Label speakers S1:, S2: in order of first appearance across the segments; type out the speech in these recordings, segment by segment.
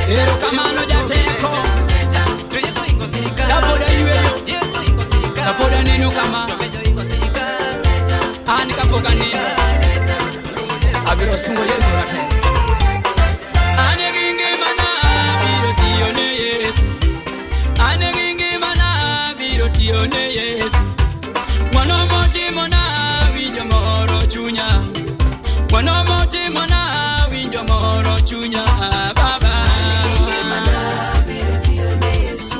S1: Erokamano jateko.
S2: To Yesu ingo sirikal.
S1: Kapoda yweyo.
S2: Yesu ingo sirikal.
S1: Kapoda neno kama.
S2: To be ingo sirikal.
S1: An kapok anindo. Abiro sungo Yesu ratego. An gi ngimana abiro tiyo ne Yesu. An gi ngimana abiro tiyo ne Yesu. Ng'wono motimona winjo moro chunya. Ng'wono motimona winjo moro chunya. Baba. An gi ngimana abiro tiyo ne Yesu.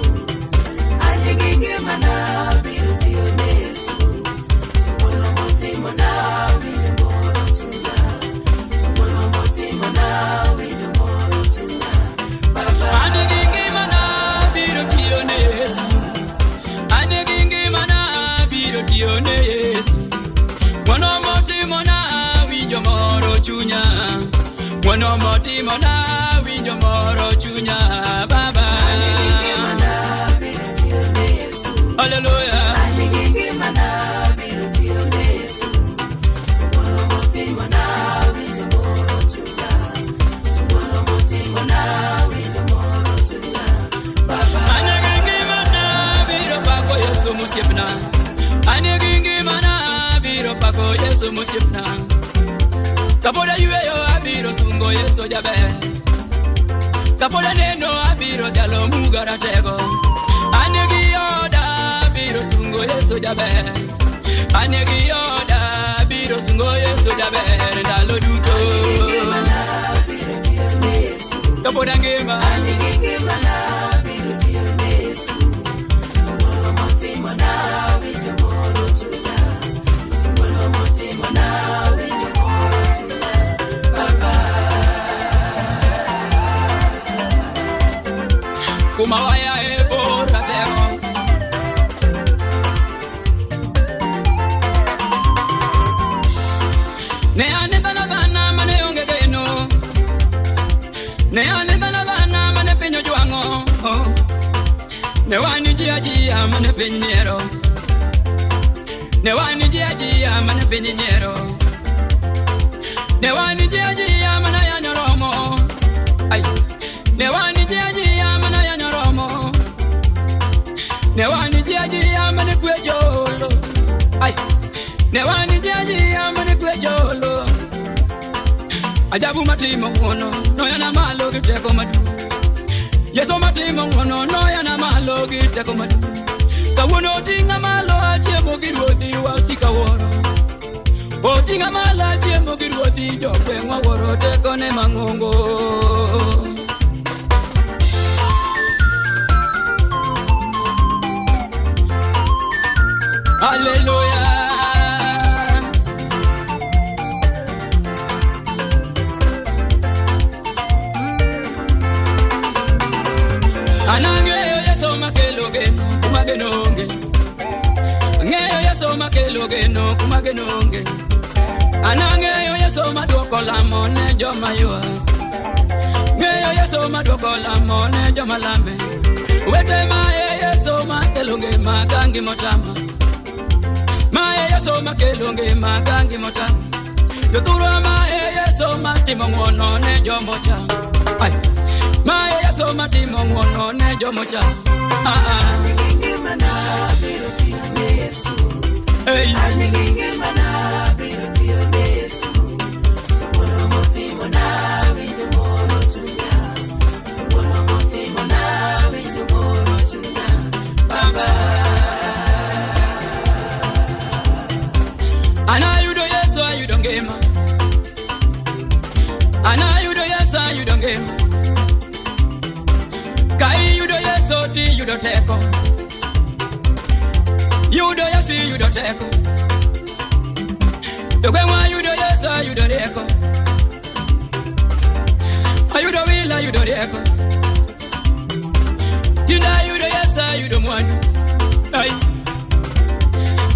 S1: An gi ngimana abiro tiyo ne Yesu. Ng'wono motimona winjo moro chunya. Ng'wono motimona winjo moro chunya. Baba. Hallelujah. An gi ngimana biro pako Yesu mosiepna. An gi ngimana biro pako Yesu mosiepna. Kapod ayweyo abiro sungo Yesu jaber. Kapod aneno abiro dhalo Muga ratego. An gi oda abiro sungo Yesu jaber. An gi oda abiro sungo Yesu jaber ndalo duto. Kapod angima. Kuma waya e bor ratego. Ne ane dhano dhana mane onge geno. Ne ane dhano dhana mane piny ojwang'o. Ne wan ji ajia mane piny nyiero. Ne wan ji ajia mane piny nyiero. Ne wan ji ajia mane yanyo romo. Ai. Ne wan ji ajia mane yanyo romo. Ne wan ji ajia mane kwe jolo. Ai. Ne wan ji ajia mane kwe jolo. Ajabu matimo ng'wono noyana malo gi teko maduong'. Yesu matimo ng'wono noyana malo gi teko maduong'. Kawuono oting'a malo achiemo gi ruodhi wasika wuoro. Oting'a malo achiemo gi ruodhi jogweng'wa wuoro tekone mang'ongo. Hallelujah. Anang'eyo Yesu makelo geno kuma geno onge. Ang'eyo Yesu makelo geno kuma geno onge. Anang'eyo Yesu maduoko lamo ne joma ywak. Ng'eyo Yesu maduoko lamo ne joma lame. Wete ma e Yesu makelo ngima ka ngima otama. Ma e Yesu makelo ngima ka ngima otama. Jothurwa ma e Yesu matimo ng'wono ne jomocha. Ai. Ma e Yesu matimo ng'wono ne jomocha. Ah ah. Hey. Anayudo Yesu ayudo ngima. Anayudo Yesu ayudo ngima. Ka iyudo Yesu tiyudo teko. Yudo Yesu iyudo teko. Jogweng'wa yudo Yesu ayudo rieko. Ayudo wil ayudo rieko. Tinde ayudo Yesu ayudo mwandu. Ai.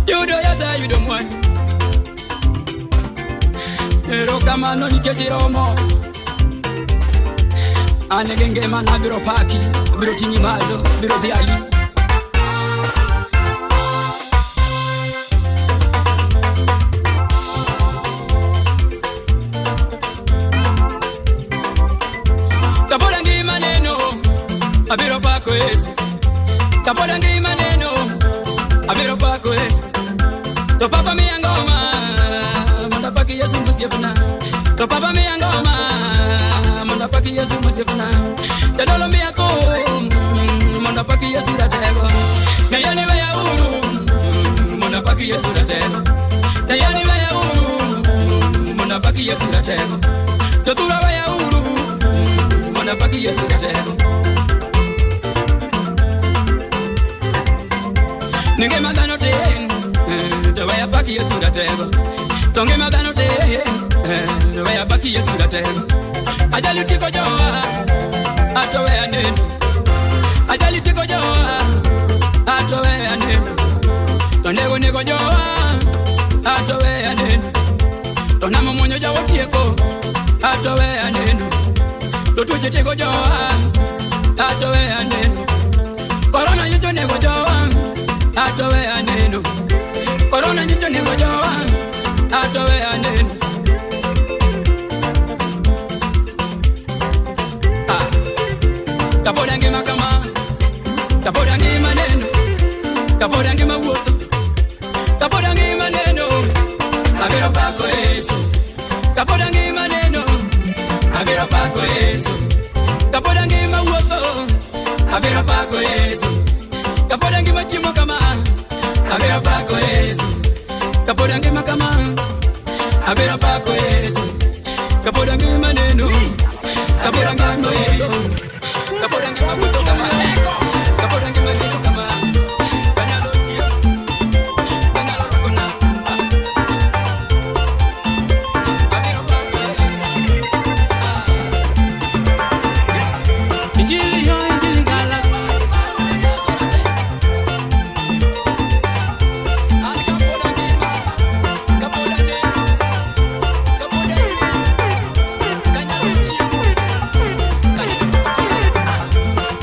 S1: Yudo Yesu ayudo mwandu. Erokamano nikech iromo. An gi ngimana abiro paki, abiro ting'i malo, abiro dhiali. Kapoda ngima neno Abiro pako Yesu. Kapod angima neno, abiro pako Yesu. To papa miya ngoma, mondo apaki Yesu mosiepna. To papa miya ngoma, mondo apaki Yesu mosiepna. Jadolo miya thum, mondo apaki Yesu ratego. Ng'eyo ni weya uru, mondo apaki Yesu ratego. Ng'eyo ni weya uru, mondo apaki Yesu ratego. To thura weya uru, mondo apaki Yesu ratego. Ngima dhano tin, to weya apaki Yesu ratego. To ngima dhano tin, to weya apaki Yesu ratego. Ajali tieko jowa, ato weya neno. Ajali tieko jowa, ato weya neno. To nego nego jowa, ato weya neno. To namo muonyo jowa tieko, ato weya neno. To tuoche tieko jowa, ato weya neno. Korona nyocha onego jowa, ato weya neno. Korona nyocha onego jowa, ato weya neno. Ah, kapod angima kama, kapod angima neno, kapod angima wuotho, kapod angima neno, abiro pako Yesu. Kapod angima neno, abiro pako Yesu. Kapod angima wuotho, abiro pako Yesu. Kapod angima chiemo kama, abiro pako Yesu. Kapod angima kama, abiro pako Yesu. Kapod angima neno, kapod angima wuotho, kapod angima wuotho kama, kapod angima neno kama. Kanyalo chiemo, kanyalo rwako nanga, abiro pako Yesu.
S3: Injili yo injili gala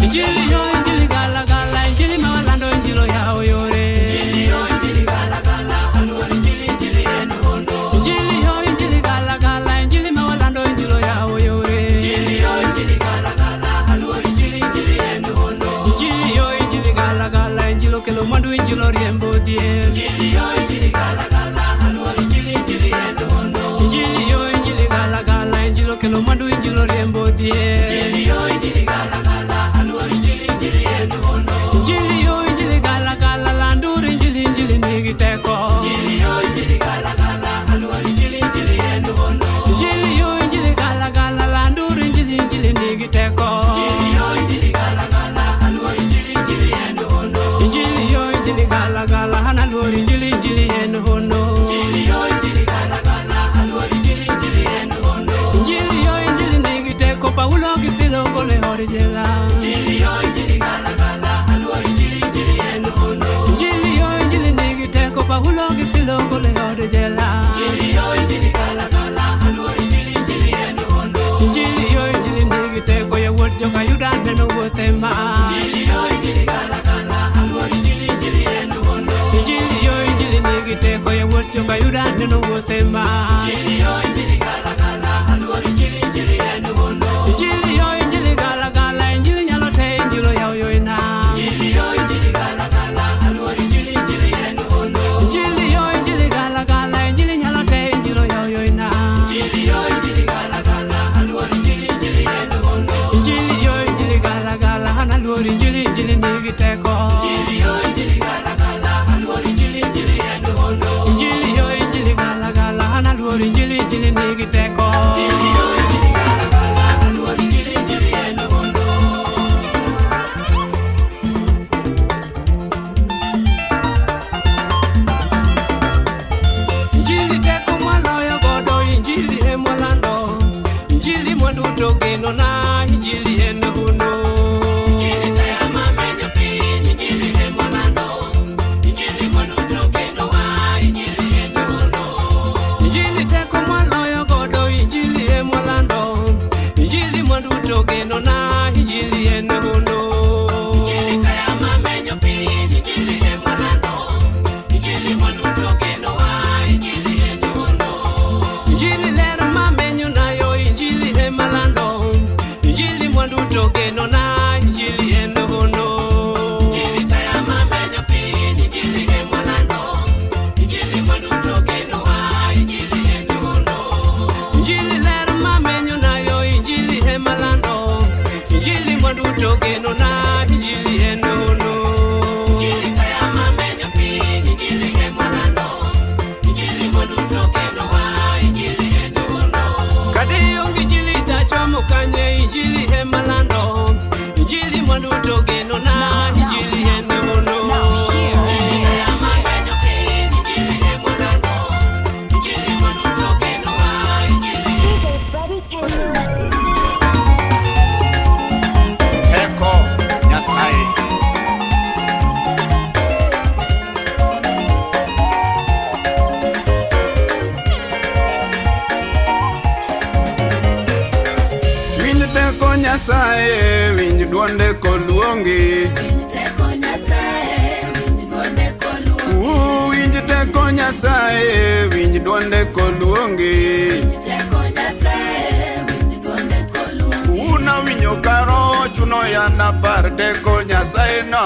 S3: Injili yo injili gala gala injili mawalando injilo yao yore. Injili yo injili gala gala aluor injili injili en hono. Injili yo injili gala gala injili mawalando injilo yao yore. Injili yo injili gala gala aluor injili injili en hono. Injili yo injili gala gala injilo kelo mwandu injilo riembo dhier. Injili yo injili gala gala aluor injili injili en hono. Injili yo injili gala gala injilo kelo mwandu injilo riembo dhier. Injili yo injili gala gala aluor injili injili en hono. Injili yo injili gala gala landur injili injili nigi teko. Injili yo injili gala gala aluor injili injili en hono. Injili yo injili gala gala landur injili injili nigi teko. Injili yo injili gala gala aluor injili injili en hono. Injili yo injili gala gala hana luor injili injili en hono. Injili yo injili gala gala aluor injili injili en hono. Injili yo injili nigi teko Paulo gi Sila ogolo e od jela. Injili yo injili gala gala aluor injili injili en hono. Injili yo injili nigi teko Paulo gi Sila ogolo e od jela. Injili yo injili gala gala aluor injili injili en hono. Injili yo injili nigi teko yawuot joka Yuda neno wuothe ma. Injili yo injili gala gala aluor injili injili en hono. Injili yo injili nigi teko yawuot joka Yuda neno wuothe ma. Injili yo injili gala gala aluor injili injili en hono. Injili yo injili gala gala injili nyalo te injilo yaw yo ina. Injili yo injili gala gala aluor injili injili en hono. Injili yo injili gala gala injili nyalo te injilo yaw yo ina. Injili yo injili gala gala aluor injili injili en hono. Injili yo injili gala gala hana luor injili injili nigi teko. Injili yo injili gala gala aluor injili injili en hono. Injili yo injili gala gala hana luor injili injili nigi teko. Injili yo injili gala gala aluor injili injili en hono. Injili teko mwaloyo godo, injili e mwalando, injili mwandu to geno na, injili en hono. Injili taya mamenyo piny, injili e mwalando, injili mwandu to geno wa, injili en hono. Injili teko mwaloyo godo, injili e mwalando, injili mwandu to geno na, injili en hono. Injili taya mamenyo piny, injili e mwalando, injili mwandu to geno wa, injili en hono. Injili ler mamenyo nayo, injili e malando, injili mwandu to geno na, injili en walando. Injili mwaduto geno na injili en hono. Injili taya mamenyo piny, injili emwalando. Injili mwaduto geno wa, injili en hono. Kadi onge injili tachomo kanye, injili emalando. Injili mwaduto geno na injili en hono.
S4: Now hear
S3: Injili
S4: this.
S3: taya mamenyo piny, injili emwalando. Injili mwaduto geno wa, injili
S4: DJ Freddie K.
S5: Teko Nyasaye. Winj teko Nyasaye, winj duonde koluongi. Winj teko Nyasaye, winj duonde koluongi. Una winjo karo chuno yana par teko Nyasaye no.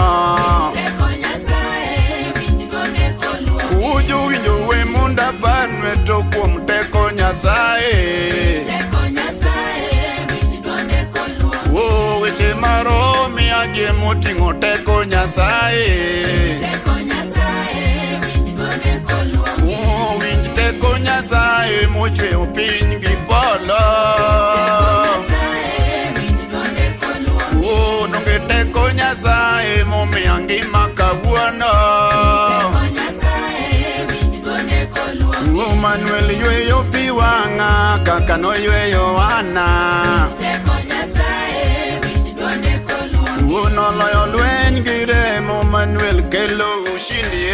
S5: Uju winjo we munda parnwe to kuom teko Nyasaye. O weche maro miya gi moting'o teko Nyasaye. O winj teko Nyasaye mochweyo piny gi polo. O donge teko Nyasaye momiya ngima kawuono. O Manuel yweyo pi wang'a kaka noyweyo ana. Unoloyo lweny gi remo Manuel kelo ushindi.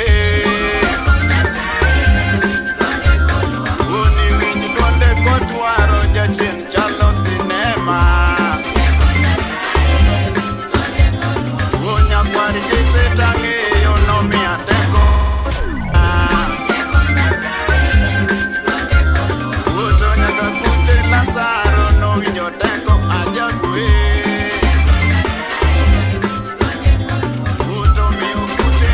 S5: Uni winj duonde kotwaro jachien chalo sinema. Unyakwar Jesse tang'eyo nomiya teko. Uto nyaka kute Lazaro nowinjo teko ajabu. Uto miyo kute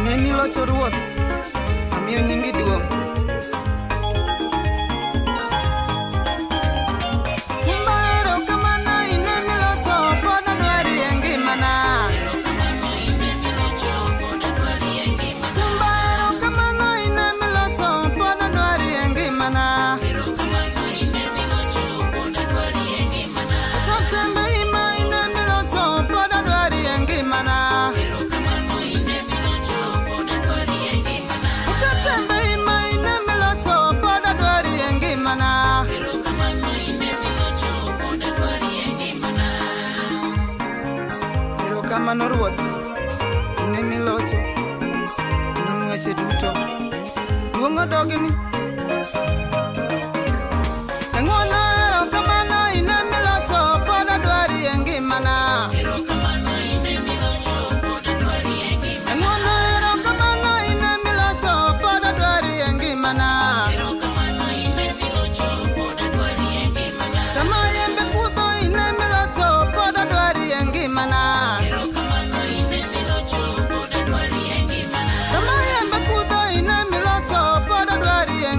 S1: Ne nilocho Ruoth, amiyo nyingi duong'. Kumba erokamano ine milocho pod adwari e ngimana. Kumba erokamano ine milocho pod adwari e ngimana. Otop tembe ima ine milocho pod adwari e ngimana. Otop tembe ima ine milocho pod adwari e ngimana. Erokamano Ruoth, ine milocho, ine weche duto. Duong' odogni. Ng'wono erokamano ine milocho pod adwari e ngimana. Ng'wono erokamano ine milocho pod adwari e ngimana. Sama yembe kudho ine milocho pod adwari e ngimana. Sama yembe kudho ine milocho pod adwari e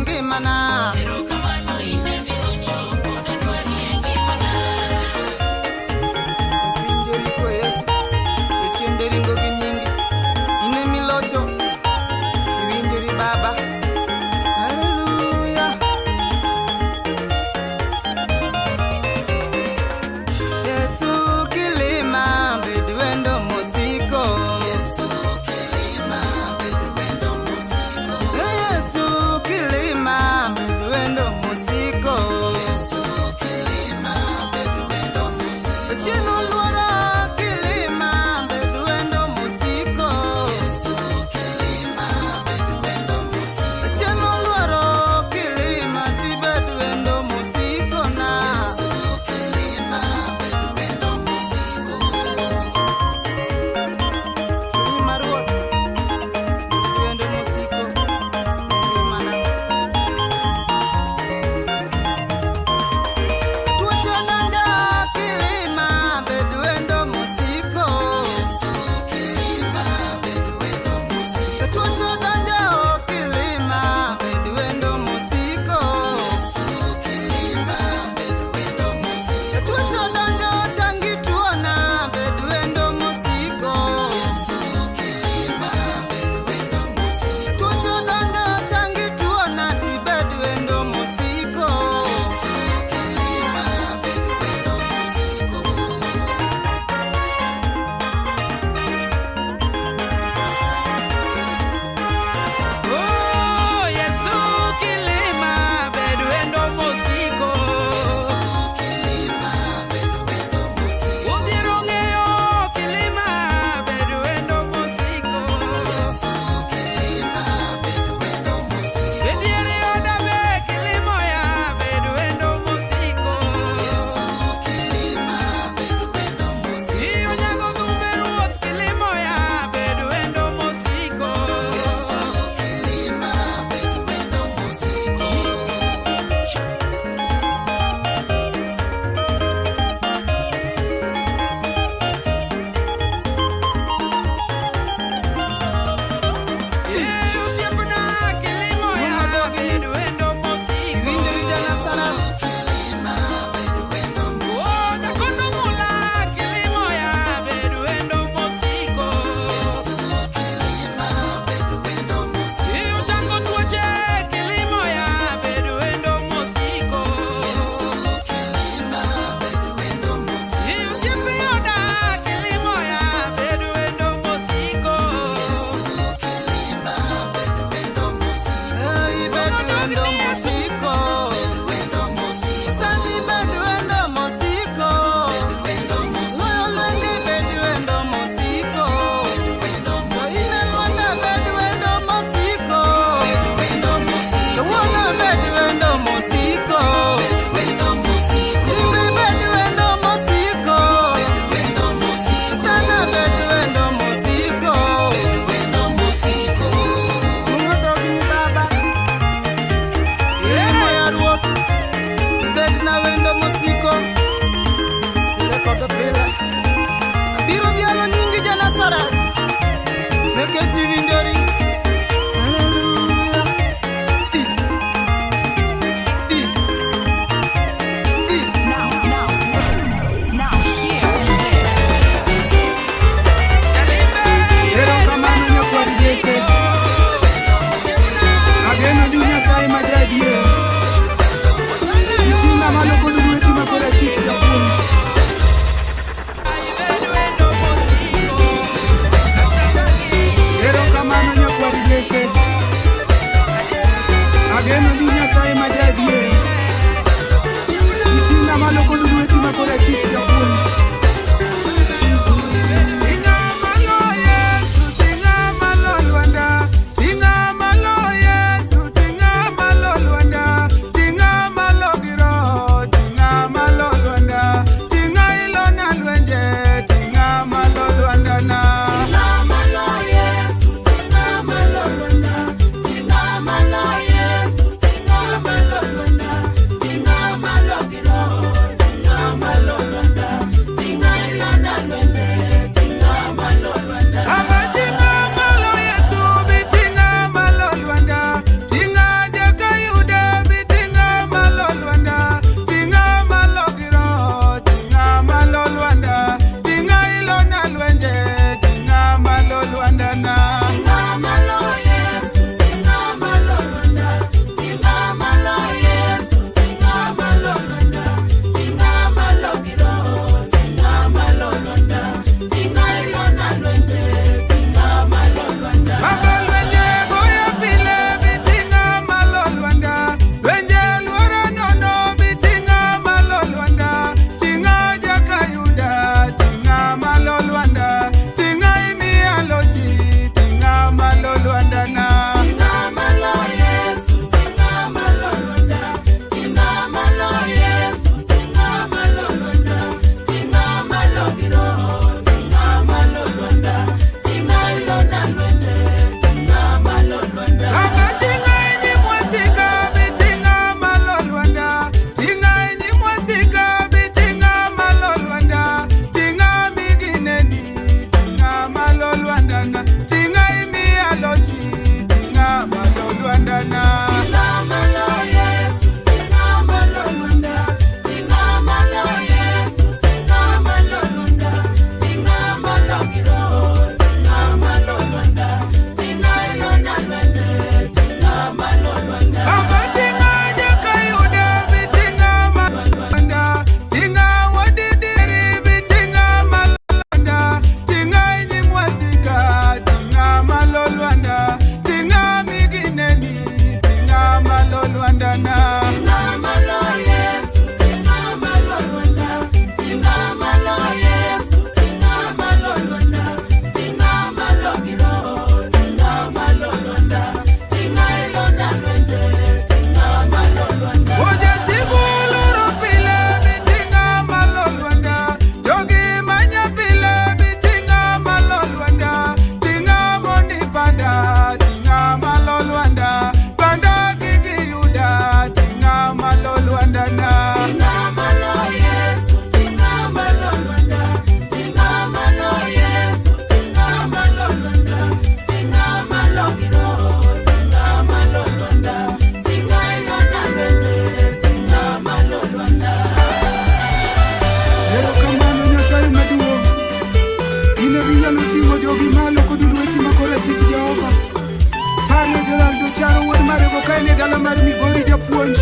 S4: en e dala mar Migori japuonj.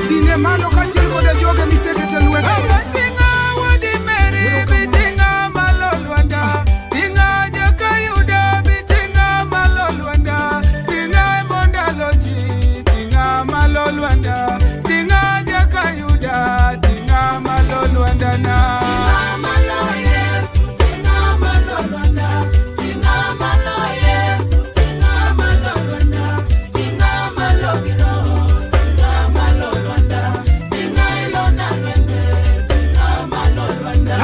S4: Ting'e malo kaachiel koda joge misekete lwete. Ting'a wuod Mary, bi ting'a malo Lwanda. Ting'a Jakayuda, bi ting'a malo Lwanda. Ting'a Mondaloji, ting'a malo Lwanda. Ting'a Jakayuda, ting'a malo Lwanda na.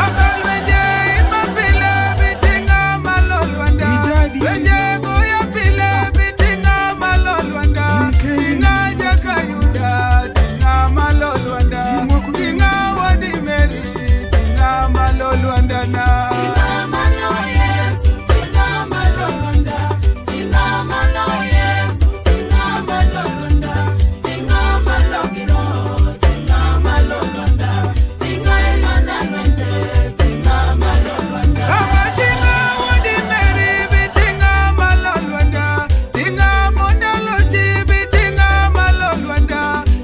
S4: Abalwenje imapile bitinga malo Lwanda. Wenje goya pile bitinga malo Lwanda. Tinga Jakayuda, tinga malo Lwanda. Tinga Wadi Meri, tinga malo Lwanda na. Baba tinga Wadi Meri, bitinga malo Lwanda. Tinga Mondaloji, bitinga malo Lwanda.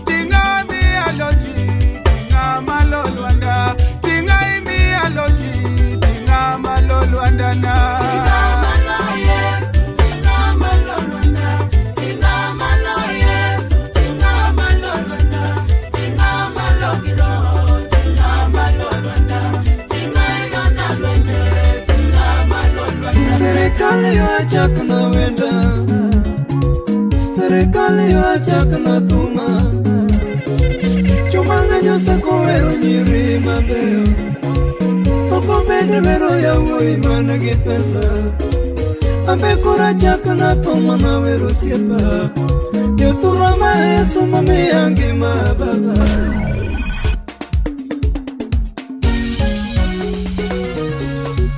S4: Tinga Mialoji, tinga malo Lwanda. Tinga Imialoji, tinga malo Lwanda na.
S6: Serikali yoachak na wenda, serikali yoachak na thuma. Chuma ng'eny osekowero nyiri mabeyo, ok obed wero yawuoyi man gi pesa. Ambe koro achak na thuma na wero osiepa, jothurwa ma Yesu mamiya ngima baba.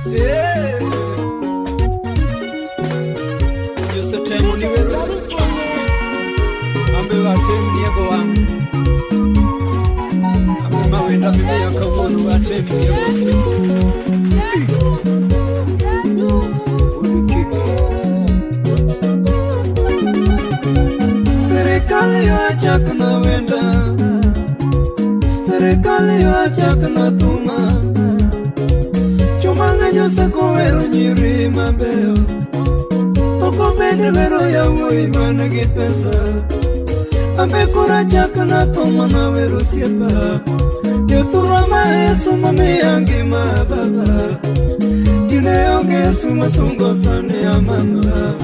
S1: Yeah. Josetemo ni wero ambe watem niego wang'e ambe mawenda mimiya kawuono watem niego osiepa. Wuod kiki.
S6: Serikali yoachak na wenda, serikali yoachak na thuma. Chuma ng'eny osekowero nyiri mabeyo, ok obed wero yawuoyi man gi pesa. Ambe koro achak na thuma na wero osiepa, jothurwa ma Yesu mamiya ngima baba. Dine onge Yesu masungo sani ya mama,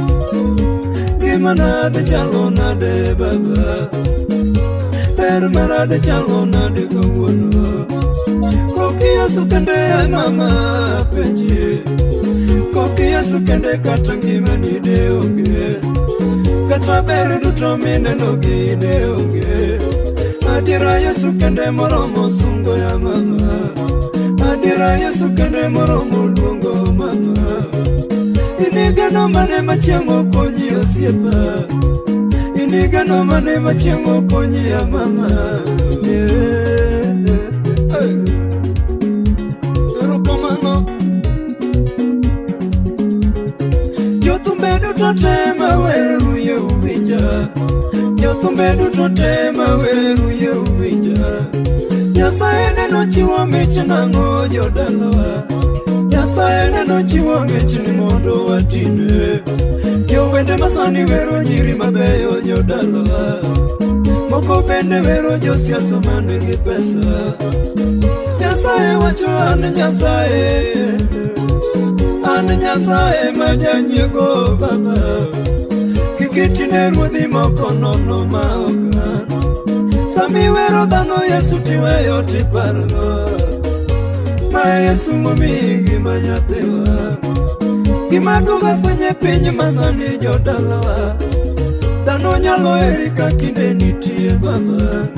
S6: ngima nade chalo nade baba, ber marade chalo nade kawuono. Koki Yesu kende ya mama penji, koki Yesu kende kata ngima ni de onge, kata ber duto mineno gi de onge. Adiera Yesu kende moromo sungo ya mama, adiera Yesu kende moromo luongo mama. Inigeno mane machieng' okonyi osiepa, inigeno mane machieng' okonyi ya mama. Yeah. Hey. Erokamano. Jothumbe duto te maweru ye uwinja, jothumbe duto te maweru ye uwinja. Nyasaye neno chiwo mich nang'o jodalawa, Nyasaye neno chiwo mich ni mondo watine. Jowende masani wero nyiri mabeyo jodalawa, moko bende wero josiasa man gi pesa. Nyasaye wacho an Nyasaye, an Nyasaye ma janyiego baba. Kik itine ruodhi moko nono ma ok an. Sami wero dhano Yesu tiweyo tipargo, ma Yesu momiyi ngima nyathiwa. Gima duogo fwenyo e piny masani jodalawa, dhano nyalo heri ka kinde nitie baba.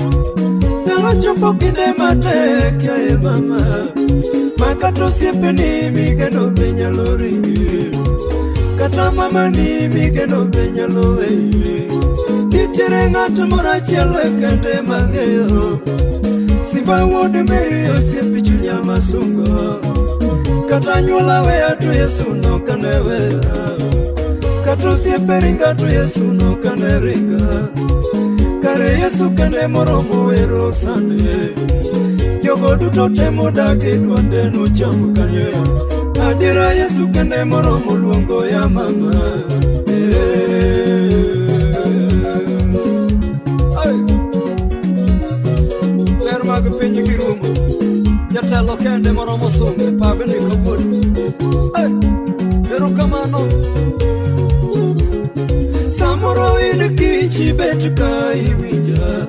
S6: Nyalo chopo kinde matek yaye mama, ma kata osiepeni migeno be nyalo ringi, kata mamani migeno be nyalo weyi. Nitiere ng'at moro achiel kende mang'eyo, Simba wuod Mary osiep chunya masungo. Kata anyuola weya to Yesu nokane weya, kata Kata osiepe ringa to Yesu nokane ringa. Kare Yesu kende moromo wero sane. Jogo duto te modak e dwonde nochom kanyo. Adiera Yesu kende moromo luongo ya mama. Ai. Ber mag piny gi rumo. Jatelo kende moromo sunge pabe ni kawuono. Ai. Erokamano. Samoro in kich ibet ka iwinja.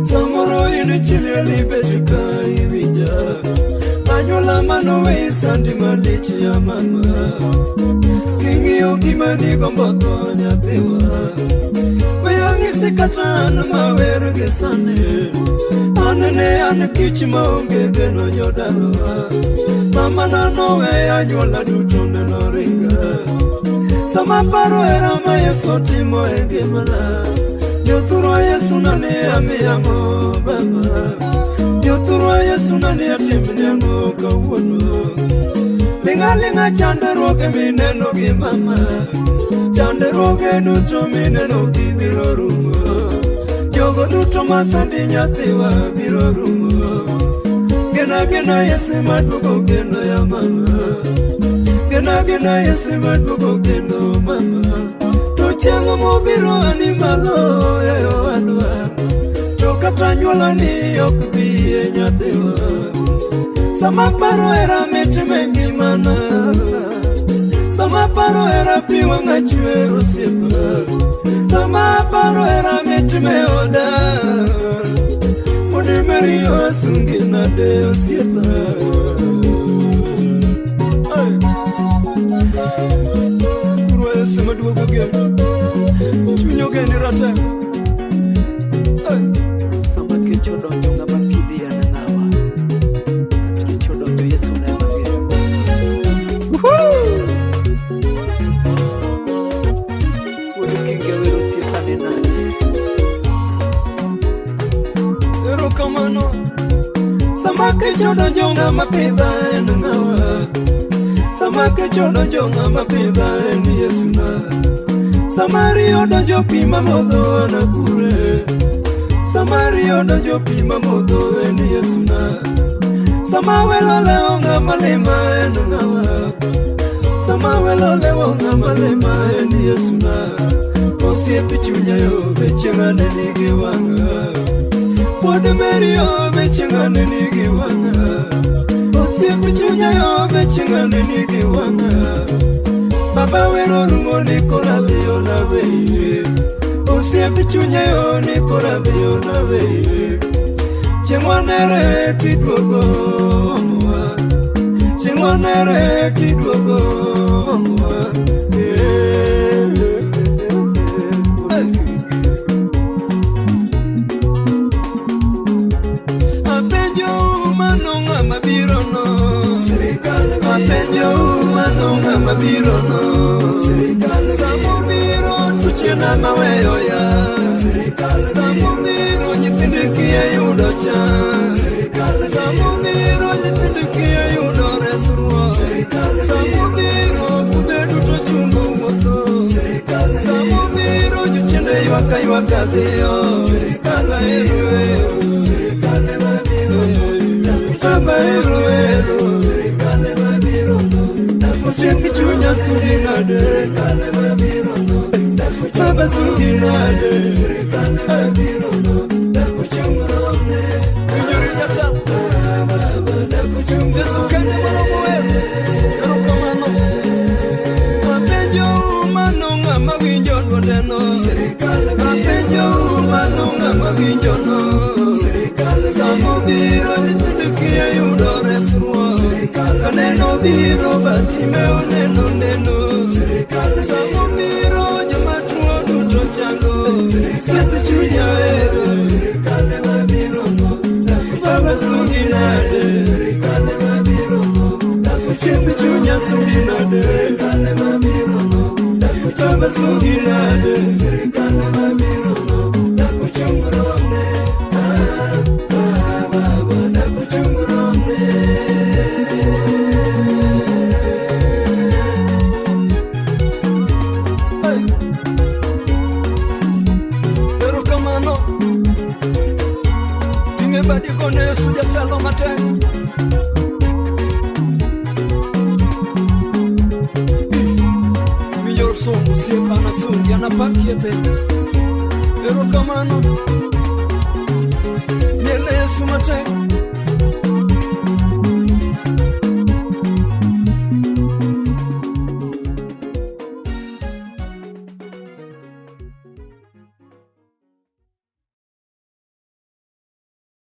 S6: Samoro in chi liel ibet ka iwinja. Anyuola manowe sandi malich ya mama. King'iyo gima nigombo tho nyathiwa. We ang'isi kata an mawer gi sani. An ne an kich maonge geno jodalawa. Mamana noweya anyuola duto nenoringa. Sama paro hera ma Yesu timo e ngimana. Jothurwa Yesu nane amiyo ang'o baba. Jothurwa Yesu nane atimni ang'o kawuono. Ling'a ling'a chandruoge mineno gi mama. Chandruoge duto mineno gi biro rumo. Jogo duto masandi nyathiwa biro rumo. Gena gena Yesu maduogo geno ya mama. Gena gena Yesu maduogo geno mama. To chieng' mobiro ani malo e owadwa. To kata anyuola ni ok bi e nyathiwa. Sama paro hera mitimo e ngimana. Sama paro hera pi wang'a chwer osiepa. Sama paro hera mitimo e oda. Mondo imeri asungi nade osiepa. Ai. Thurwa Yesu maduogo geno. Chuny ogeni ratego. Ai.
S7: Sama kech odonjo ng'ama pidhi en ng'awa. Kata kech odonjo Yesu ne mageno. Wuod Kingi awero osiepa ni nade.
S6: Erokamano. Sama kech odonjo ng'ama pidha en ng'awa. Sama kech odonjo ng'ama pidha en Yesu na. Sama riyo odonjo pi mamodho an akure. Sama riyo odonjo pi mamodho en Yesu na. Sama welo lewo ng'ama lima en ng'awa. Sama welo lewo ng'ama lima en Yesu na. Osiep chunya yo be chieng' aneni gi wang'a. Wuod Mary yo be chieng' aneni gi wang'a. Osiep chunya yo be chieng' aneni gi wang'a. Baba wero rumo ni kora dhiyo na weye. Osiep chunya yo ni kora dhiyo na weye. Chieng' wanere kiduogo omowa. Chieng' wanere kiduogo omowa. Apenjo mano ng'ama biro no. Apenjo mano ng'ama biro no. Samobiro tuchena maweyo ya. Samobiro nyithindo kia yudo chan. Samobiro nyithindo kia yudo resruok. Samobiro pudhe duto chungo wuotho. Samobiro jochiende ywak aywaka dhiyo. Ero ero. Baba ero ero. Osiep chunya sugi nade. Baba sugi nade. Winjori jatelo. Yesu kende moromo wero. Erokamano. Apenjo mano ng'ama winjo dwonde no. Apenjo mano ng'ama winjo no. Samobiro nyithindo kia yudo resruok. Kaneno biro Bartimeo neno neno. Samobiro joma tuo duto chango. Osiep chunya ero. Baba sungi nade. Osiep chunya sungi nade. Baba sungi nade. Ting'e badi gone Yesu jatelo matek. Winjo somo osiepa nasungi anapakie be. Erokamano. Miel ne Yesu matek.